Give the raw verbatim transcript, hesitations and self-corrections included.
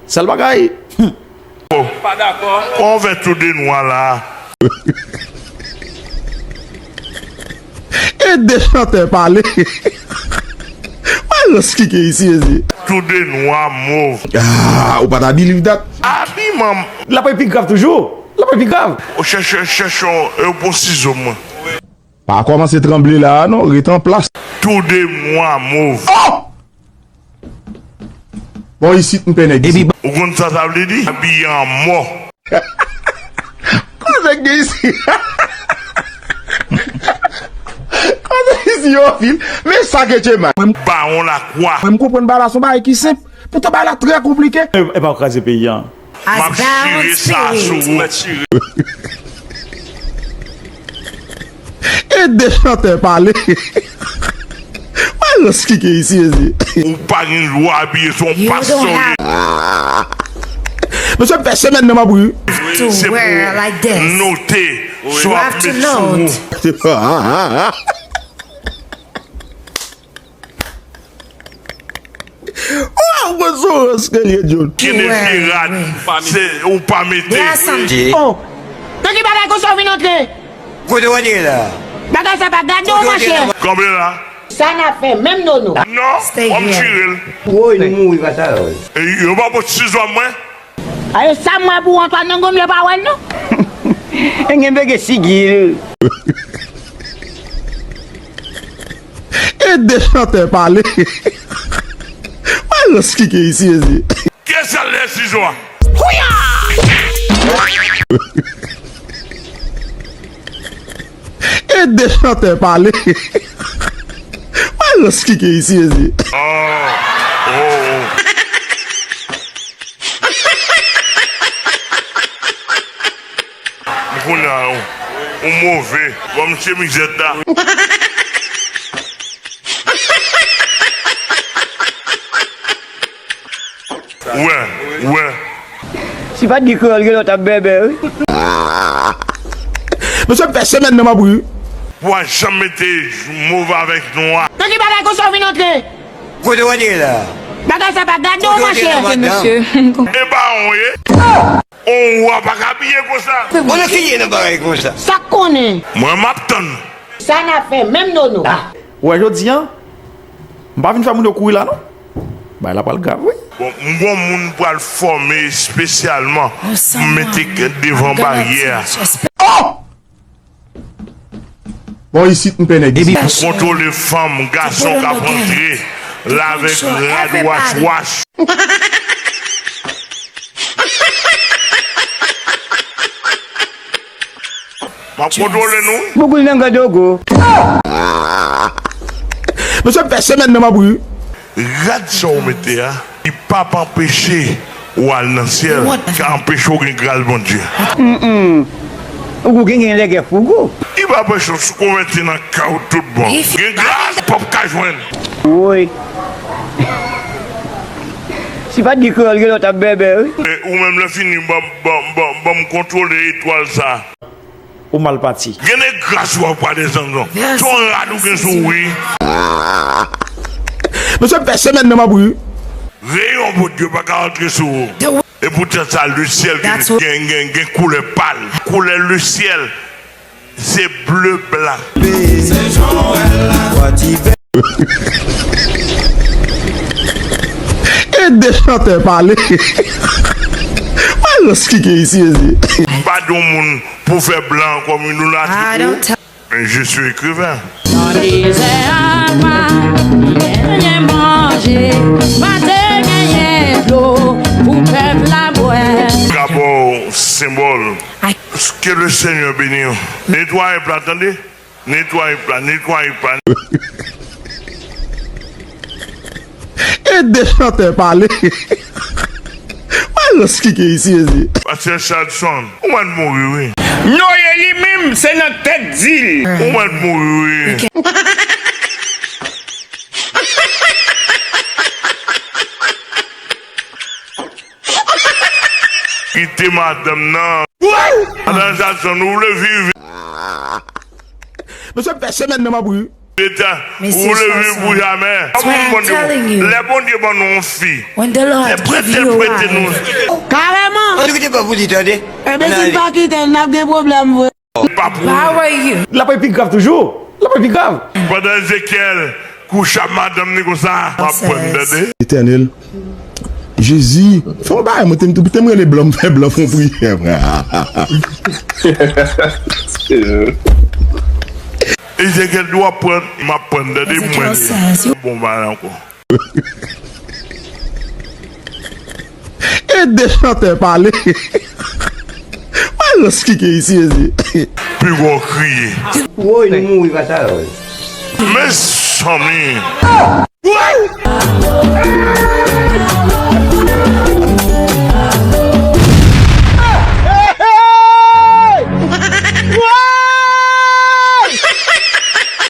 Sèl bagay. Pa dakò. Kòman w fè tou de nwa la? E de chantè pale. Mwen rans kike isi ezi. Tou de nwa mov. Ah, ou pa ta believe that. Abiman. L ap pi grav toujou. L ap pi grav. Chèche, chèche yon bon sizo mwen. Pa kòmanse tranble la a non, ret an plas. Tou de nwa mov. Oh! Bon, isit m pè nèg isi. Ou konn sa sa vle di? Abiye an mò. Koze gen isi. Koze isi yo fil. Men sa ke che man. Bawon lakwa. Mwen m konprann bagay la se yon bagay ki senp. Poutan bagay la trè konplike. E pa w kraze peyi an. M ap chire sa sou ou. E de chantè pale. Mwen rans kike isi ezi. Ou pa gen dwa abiye se yon pastè w ye. Mesye fè semèn nan m ap ri. Se pou note sa w ap met sou ou. Waw, mwen sou rans ke l ye John. Gen de vye rad se ou pa mete. Oh. Nan ki bagay konsa w vin antre? Kote w antre la? Bagay sa pa gade w mache. Kanpe la. Sa n ap fè menm nono. Non, w ap tire l. Woy, nou mouri konsa. E yo pa pot sizo a mwen. Ayo sa m wè pou Antoine nan gonm yo pa wè l non. E gen bege sigil. E de chantè pale. Mwen rans kike isi ezi. Kiyès k al lè sizo a? E de chantè pale. Mwen rans kike isi ezi. Oh, oh, oh. M konnen ou, ou move. Bon, m chemizèt la. Wè, wè. Si pa t gen kreyòl, gen lòt ap bèbè, wi. Mesye fè semèn nan m ap ri. Pou a janm mete move avèk nwa. Nan ki bagay konsa w vin antre? Kote w antre la? Bagay sa pa gade w, monchè. Mesye. E bawon ye. On wa pa ka abiye konsa. Bon, nan ki ye nan bagay konsa? Sa k konnen? Mwen m ap tann. Sa n ap fè menm nono. Wè jodi a, m pa vin fè moun yo kouri la non. Bagay la pral grav wi. Bon, m gon moun pral fòme espesyalman pou m mete devan baryè a. Oh! Bon isit m pè nèg isi. Pou kontwole fanm, gason k ap rantre la avèk rad wach wach. M ap kontwole nou. Bougoul nan gòd ogo. Mesye fè semèn nan m ap ri. Rad sa w mete a, li p ap anpeche ou al nan syèl, ka anpeche w gen gras Bondye. Ougou gen gen lègè fougou. Li p ap anpeche w konvèti nan kay ou tout bon. Gen gras p ap ka jwenn. Woy. Si pa t gen kreyòl, gen lòt ap bèbè wi. E ou menm lè fini ban ban ban ban m kontwole etwal sa. Ou mal pati. Gen de gras w ap pale zanzan. Se yon rad ou gen sou ou wi. Mesye fè semèn nan m ap ri. Reyon Bondye pa ka antre sou ou. E poutan sa lesyèl gen gen gen gen koulè pal. Koulè lesyèl se ble blan. E de chantè pale. Mwen rans kike isi ezi. M pa di yon moun pou fè blan kòm yon lunatik ou. Je suis écrivain. Nan dezè a pa genyen manje, pa te genyen dlo pou pèp la bwè. Gabo senbòl. Que le Seigneur bénisse. Netwaye pla tande. Netwaye pla, netwaye pla. E de chantè pale. Mwen rans kike isi ezi. Pastè Chadson, ou mèt mouri wi. Noye li menm se nan tèt di l. Ou mèt mouri wi. Kite madanm nan. Madan Jackson ou vle viv. Mesye fè semèn nan m ap ri. Leta, ou leve pou jamè. Lè Bondye ban nou yon fi, se prete l prete nou. Kareman. Ann kite pa pou li tande. Enben si l pa kite l, n ap gen pwoblèm vre. Pa pou li. L ap epigrav toujou. L ap epigrav. Pandan Ezekyèl kouche ak madanm li konsa, m ap pran tande. Etènèl, Jezi, fè yon bagay, mwen te m te m rele blan, m fè blan fè yon priyè, frè. Ezekyèl di w ap pran, m ap pran tande mwen. Bon bagay ankò. E de chantè pale. Mwen lòs kike isi ezi. Pi gwo kriye. Woy nou mouri pa sa la woy. Mezanmi.